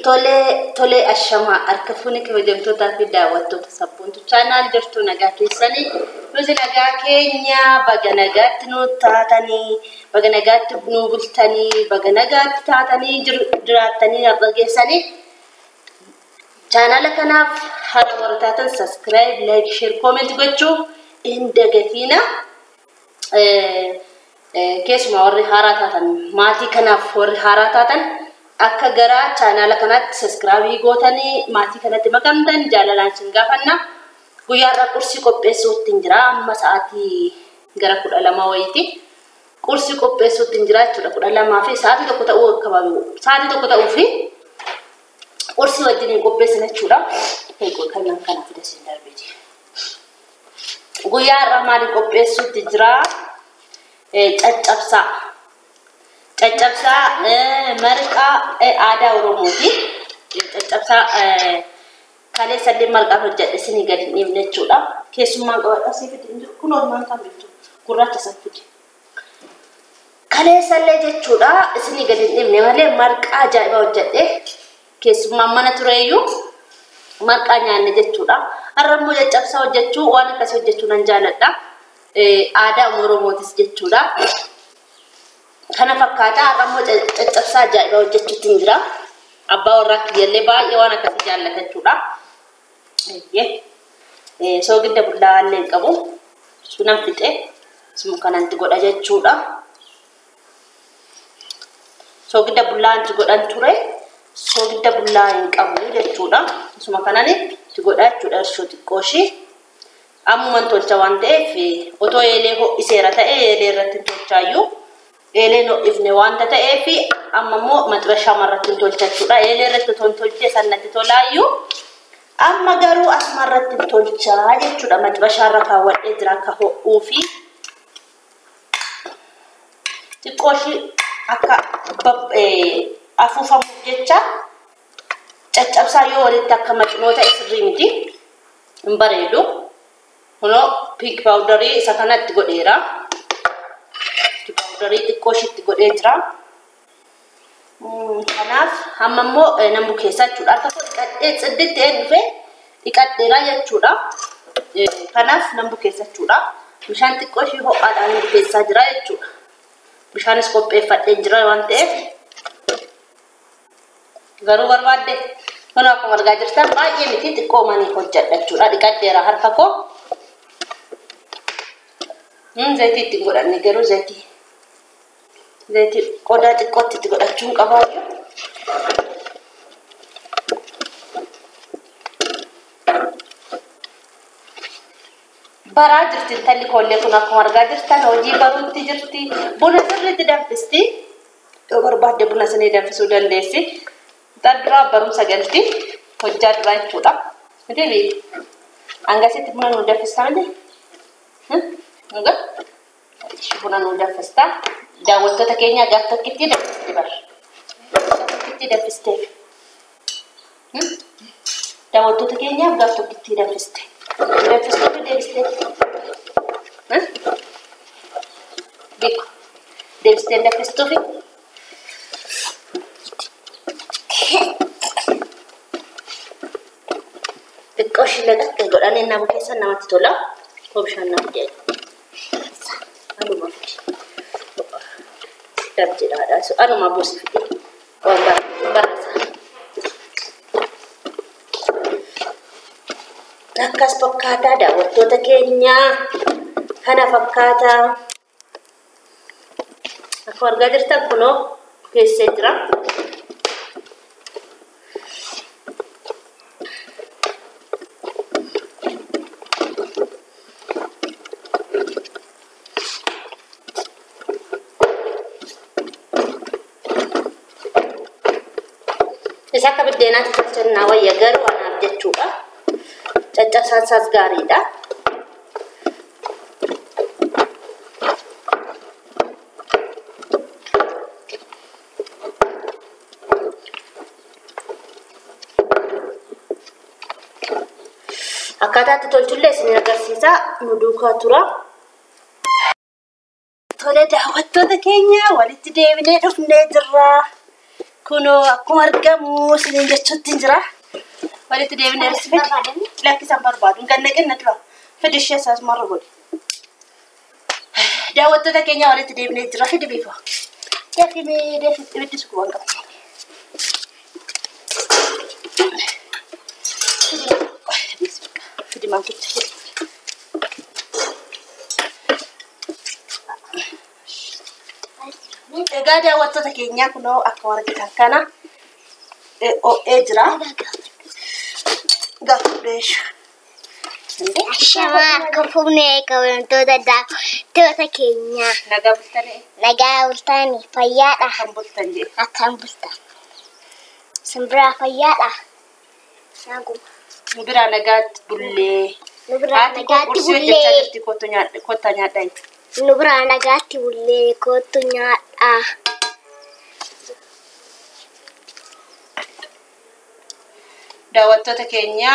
Tole ashamaa harka fuuni kabajamtootaa fi daawwattoota sabboontu chaanaal jirtu nagaa keessanii nuti nagaa keenya baga nagaatti nu taatanii baga nagaatti nu bultanii baga nagaatti taatanii jiraattanii har'a geessanii chaanaala kanaaf haala warra taatan subscribe, like, share, comment gochuu hin dagatiina. Keessumaa warri haaraa taatan maatii kanaaf warri haaraa taatan akka gara chaanaala kanaatti subscribe gootanii maatii kanatti makamtan jaalalaan isin gaafanna. Guyyaa har'aa qursii qopheessuutti hin jira. Amma sa'aatii gara 12 wayiiti. Qursii qopheessuutti hin jira jechuudha. 12 fi sa'aatii tokko ta'uu akka baabu. Sa'aatii tokko ta'uu fi qursii wajjin hin qopheessina jechuudha. Kanaan kana fida isin darbeeti. Guyyaa har'aa maaliin qopheessuutti jira? Caccabsaa. Caccabsaa marqaa aadaa Oromooti. Caccabsaa kaleessallee marqaa hojjedhe isinii gadi hin dhiifne jechuudha. Keessummaan qabadha asii fide hin jiru. Kun oolmaan kan bittu gurraacha san fide. Kaleessallee jechuudha isinii gadi hin dhiifne malee marqaa ajaa'ibaa hojjedhe. Keessummaan mana tureeyyuu marqaa nyaanne jechuudha. Har'a immoo caccabsaa hojjechuu waan akkasii hojjechuu nan jaaladha. Aadaa Oromootis jechuudha. Kana fakkaata har'a immoo caccabsaa ajaa'ibaa hojjechuutti hin jira. Abbaa warraa kiyyallee baay'ee waan akkasii jaallata jechuudha. Soogidda bullaa illee hin qabu. Sunan fixee suma kanatti godha jechuudha. Soogidda bullaa itti godhan ture. Soogidda bullaa hin qabu jechuudha. Suma kanan itti godha jechuudha. Irshoo xiqqoo ishee. Ammuman tolcha waan ta'eef otoo eelee ho'iseera ta'e eelee irratti tolchaayyuu. Eeleen ho'ifne waanta ta'eef amma immoo maxxansa irratti tolcha jechuudha. Eelee irratti otoo hin tolchee sannatti tolaayyuu. Amma garuu asuma irratti tolchaa jechuudha. Maxxansa irra kaawwadhee jira akka ho'uu fi xiqqoo ishee akka afuufamuuf jecha caccabsaa yoo walitti akka maxxanoo ta'e sirrii miti hin bareedu. Kunoo pink powderii isa kanatti godheera. Powderii xiqqoo isheetti godhee jira. Kanaaf amma immoo nan bukeessa jechuudha. Harka koo dhiqadhee tsidditti een dhufe dhiqadheera jechuudha. Kanaaf nan bukeessa jechuudha. Bishaan xiqqoo ishee ho'aadhaan nan bukeessaa jira jechuudha. Bishaanis qopheeffadhee jira waan ta'eef garuu barbaadde kun akkuma argaa jirtan baay'ee miti xiqqoo manii hojjedha jechuudha. Dhiqadheera harka koo. Zayitii itti godhanne garuu zayitii qodaa xiqqootti itti godhachuun qabaayyuu. Baraa jirti intalli koollee kun akkuma argaa jirtan hojii baruutti jirti. Buna sirriitti danfisti. Yoo barbaadde buna sanii danfisuu dandeessi. Ixaan duraa barumsa galti. Hojjaa duraa jechuudha. Miti beeku. Hangasitti buna nu danfista miti? Buna nu danfista. Daawwattoota keenya gaaf tokkitti danfisti bara. Tokkitti danfistee. Daawwattoota keenyaaf gaaf tokkitti danfiste. Danfistee fi deebistee. Beeku. Deebistee danfistuu fi. Xiqqoo ishee laqaqqee godhanii nama keessa namatti tola. Koo bishaan nama jedhu. Anuma fide. Dabjedhaadha. Anuma buusi fide. Waan barasa. Akkas fakkaataa daawwattoota keenyaa kana fakkaataa. Akkuma argaa jirtan kunoo keessee jira. Isa akka biddeenaatti tolchannaa wayya garuu anaaf jechuudha. Caccabsaan isaas gaariidha. Akkaataa itti tolchullee isin agarsiisa. Nu duukaa tura. Tole daawwattoota keenya walitti deebinee dhufnee jirra. Kunoo akkuma argamu isiniin jechuutti hin jira. Walitti deebinee fidi. Lakkisaan barbaadu. Hin gannaqinna dura. Fidi ishee isaas marra godhi. Daawwattoota keenya walitti deebinee jira. Fidi bifa. Deefi mee deefi ibiddi sugu waan qabu. Fidi maankicha fidi. Egaa daawwattoota keenyaa kunoo akkuma argitan kana ho'ee jira. Gaafa fudheeshu. Ashamaa akka fuunee kabajamtoota daawwattoota keenyaa. Nagaa bultanii. Nagaa bultanii fayyaadha. Akkam bultan jee. Akkam bultan. Simbiraa fayyaadha. Naguma. Nu biraa nagaatti bullee. Nu biraa Haati koo nagaatti qursii hojjechaa bullee. jirti kottu nyaadha kottaa nyaadhaa. Nu biraa nagaatti bullee kottu nyaadhaa. Daawwattoota keenya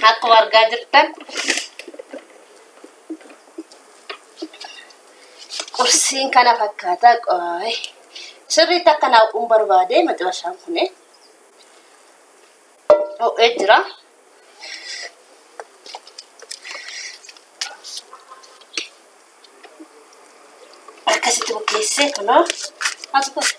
akkuma argaa jirtan qursiin kana fakkaata. Qoy sirriitti akka naa'uun barbaade maxibashaan kun ho'ee jira. Akkasitti bukeessee kunoo as godhe.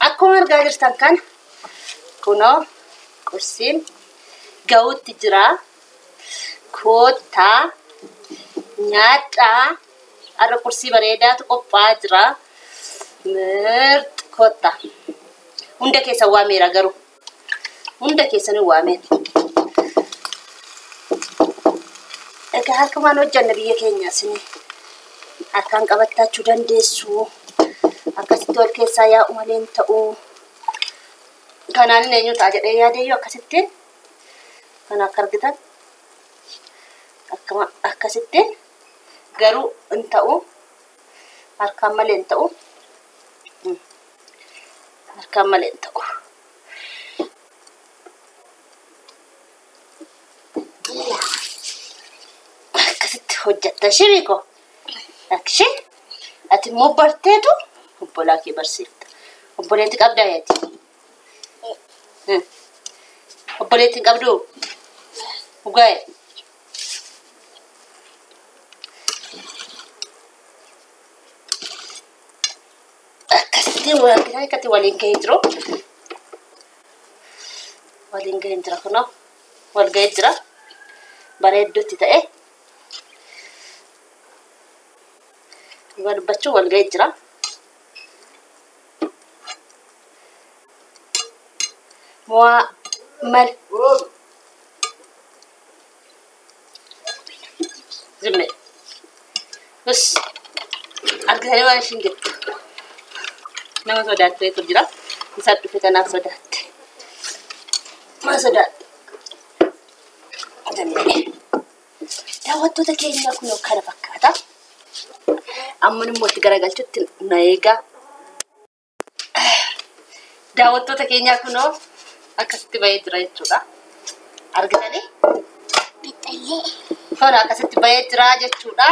Akkuma argaa jirtan kana kunoo qursiin gahuutti jira. Koottaa nyaadhaa. Har'a qursii bareedaatu qophaa'aa jira. Mirxi koottaa. Hunda keessan waameera garuu. Hunda keessanii waameera. Egaa harkumaan hojjanna biyya keenya isin harkaan qabattachuu dandeessu. Akkasitti wal keessaa yaa'u malee hin ta'u. Kanaan inni eenyu ta'a jedhee yaadeyyuu akkasittiin kan akka argitan akkuma akkasittiin garuu hin ta'u. Harkaan malee hin ta'u. Harkaan malee hin ta'u. Akkasitti hojjetta shibiko. Akshi ati immoo barteetu obbolaa kee barsiifta. Obboleetti qabdaa yaati? Obboleetti hin qabduu? Dhugaa'e. Akkasitti wal argitan akkatti waliin gahee jiru. Waliin gahee jira kunoo. Wal gahee jira. Bareedduutti ta'e. Dhugaa dubbachuu wal gahee jira. Mo'aa mal. Zimme. Bas argitanii waan ishiin jettu. Nama sodaatteetu jira. Isaan dhufe kanaaf sodaatte. Nama sodaatte. Danda'e. Daawwattoota keenya kun kana fakkaata. Amma immoo itti garagalchutti na eegaa. Daawwattoota keenyaa kunoo akkasitti bahee jira jechuudha. Argitanii? Bixxillee. Kun akkasitti bahee jira jechuudha.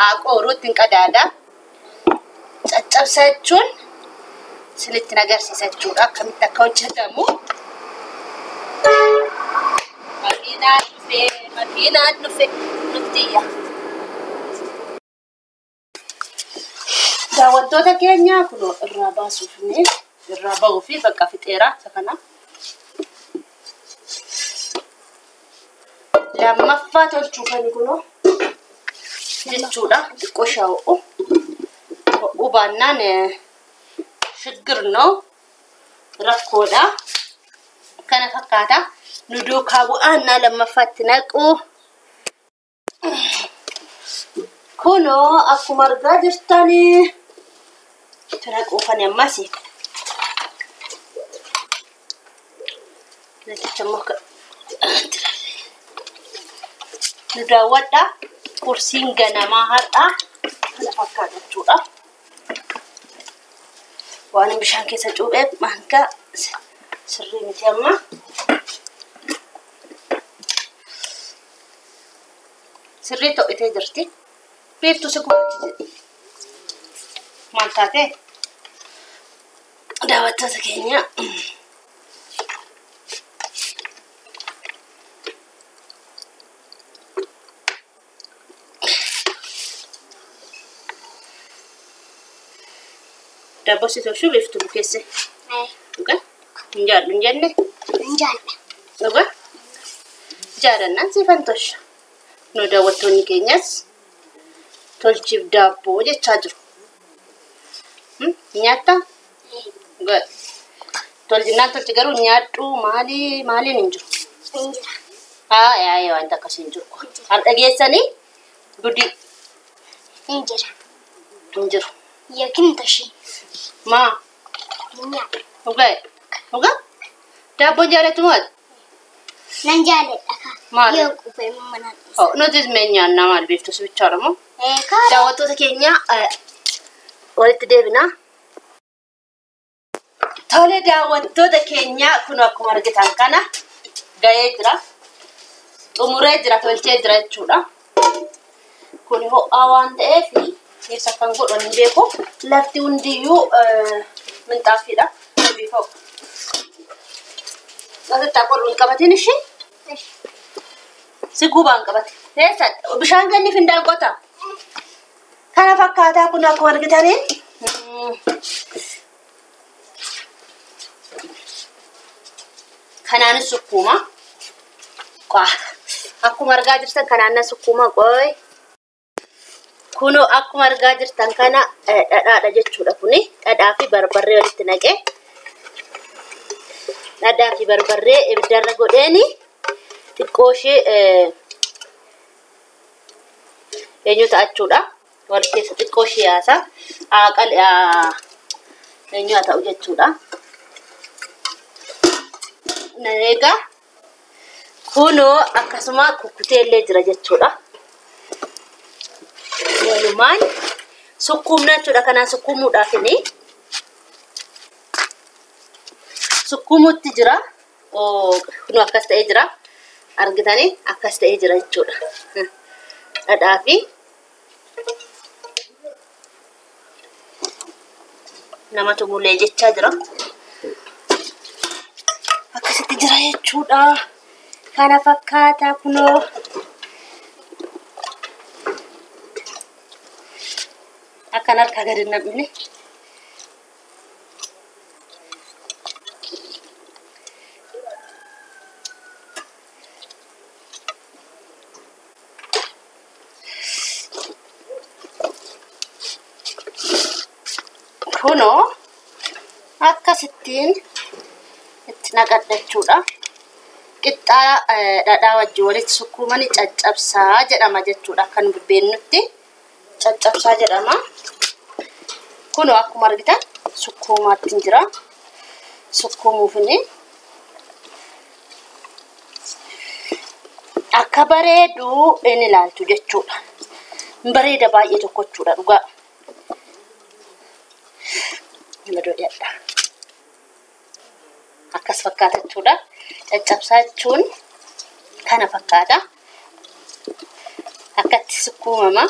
Aqooruu ittiin qadaada. Caccabsa jechuun isinitti agarsiisa jechuudha. Akkamitti akka hojjetamu. Makiinaan dhufee, makiinaan dhufe, nutti iyya. Daawwattoota keenya kunoo irraa baasuuf irraa bahuu fi bakka fixeera isa kana. Lammaffaa tolchuufani kunoo jechuudha. Xiqqoo shaa'u. Ho'uu baannaan shiggir noo rakkoodha. Kana fakkaata. Nu duukaa bu'aannaa lammaffaatti naqu. Kunoo akkuma argaa jirtanii itti naquufani ammas. Naticha immoo akka Nu daawwadha. Qursiin ganamaa har'aa kana fakkaata jechuudha. Waan bishaan keessa cuupheef maankaa sirrii miti amma. Sirrii to'itee jirti. Biiftuu si gurraachi jedhi. Maal taatee? Daawwattoota keenya. Daabboo si tolchuu biiftuu bukeesse. Dhugaa? Hin jaallu hin jenne? Hin jaalla. Dhugaa? Jaalannaan siifan tolcha. Nu daawwattoonni keenyas tolchiif daabboo jechaa jiru. Nyaattaa? Dhugaa. Tolchinnaan tolchi garuu nyaadhu maali maaliin hin jiru? Hin jira. Haa yaa wanta akkasii hin jiru. Har'a geessanii gudii Hin jira. hin jiru. Yookiin toshi. Maa? Hin nyaadha. Dhugaa? Dhugaa? Daabboon jaallattu maal? Nan jaalladha kaa. Maali? Yoo quufee mana dhiisa. Oh, nutis mee nyaannaa maal beektus bichaadha moo? Kaa. Daawwattoota keenya walitti deebinaa. Tole daawwattoota keenya kun akkuma argitan kana ga'ee jira. Xumuree jira, tolchee jira jechuudha. Kun ho'aa waan ta'eef keessa kan godhan hin beeku. Lafti hundiyyuu minxaafiidha. Bifa asitti qorru hin qabatin ishee. Si gubaan qabate. Eessa bishaan kenniif hin daanqota. Kana fakkaataa kun akkuma argitanii. Kanaanis sukkuuma. Akkuma argaa jirtan kanaan sukkuuma qoy. Kunoo akkuma argaa jirtan kana dhadhaadha jechuudha kuni. Dhadhaa fi barbarree walitti naqee. Dhadhaa fi barbarree ibiddarra godheeni xiqqoo ishee eenyu ta'achuudha. Wal keessa xiqqoo ishee yaasa. Eenyu haa ta'u jechuudha. Egaa kunoo akkasuma kukkutee illee jira jechuudha. Walumaan sukkuumna jechuudha. Kanaan sukkuumuudhaafini sukkuumutti jira. Kunoo akkas ta'ee jira. Argitanii akkas ta'ee jira jechuudha. Dhadhaa fi namatu mulee jechaa jira. Akkasitti jira jechuudha. Kana fakkaataa kunoo. Akkan harkaa gadi hin nam'ine. Kunoo akkasittiin itti naqadha jechuudha. Qixxaa dhadhaa wajjin walitti sukkuumanii caccabsaa jedhama jechuudha. Akka nu beeknutti caccabsaa jedhama. Kunoo akkuma argitan sukkuumaatti jira. Sukkuumuufini akka bareedu inni ilaaltu jechuudha. Bareeda baay'ee tokko jechuudha dhugaa. Nama akkas fakkaata jechuudha. Caccabsaa jechuun kana fakkaata. Akkatti sukkuumama.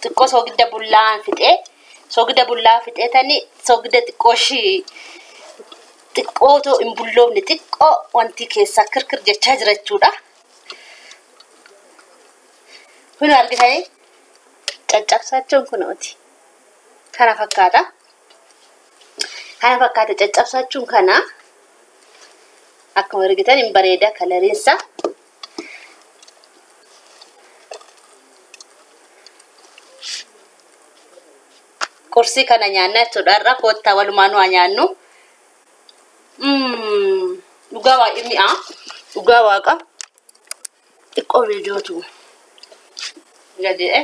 Xiqqoo soogidda bullaan fixee soogidda bullaa fixee tani soogidda xiqqoo ishii xiqqoo otoo hin bulloofne xiqqoo wanti keessaa kirkir jechaa jira jechuudha. Kun argitanii caccabsaa jechuun kunooti. Kana fakkaata. Kana fakkaata caccabsaa jechuun kana akkuma argitan hin bareeda kalariinsa. Qursii kana nyaanna jechuudha. Har'a koottaa walumaa nu haa nyaannu. Dhugaa baay'ee mi'aa. Dhugaa waaqa. Xiqqoo viidiyootu. Gadee.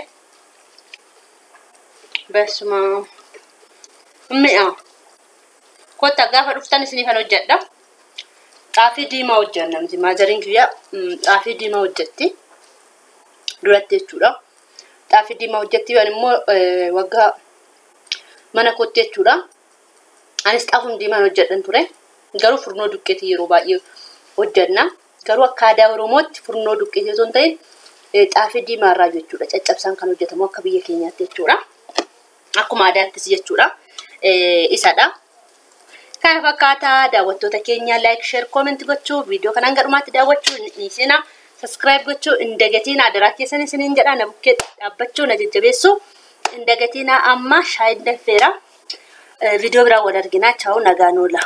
Besuma mi'a. Kottaa gaafa dhuftan isiniifan hojjedha. Xaafii diimaa hojjenna nuti maazariin kiyya xaafii diimaa hojjetti. Duratti jechuudha. Xaafii diimaa hojjetti yoon immoo waggaa mana kootti jechuudha. Anis xaafuma diimaan hojjedhan ture. Garuu furnoo duqqeetii yeroo baay'ee hojjenna. Garuu akka aadaa Oromootti furnoo duqqeetii osoo hin ta'in xaafii diimaa irraa jechuudha. Caccabsaan kan hojjetamu akka biyya keenyaatti jechuudha. Akkuma aadaattis jechuudha. Isadha. Kana fakkaataa daawwattoota keenya like, share, comment gochuu viidiyoo kanaan gadhumaatti daawwachuu hin dhiisina. Subscribe gochuu hin dagatina. Adaraa keessan isiniin jedha. Na bukkee dhaabbachuu na jajjabeessuu hin dagatina. Amma shaayiin danfeera. Viidiyoo biraan wal arginaa. Chaa'u nagaan oola.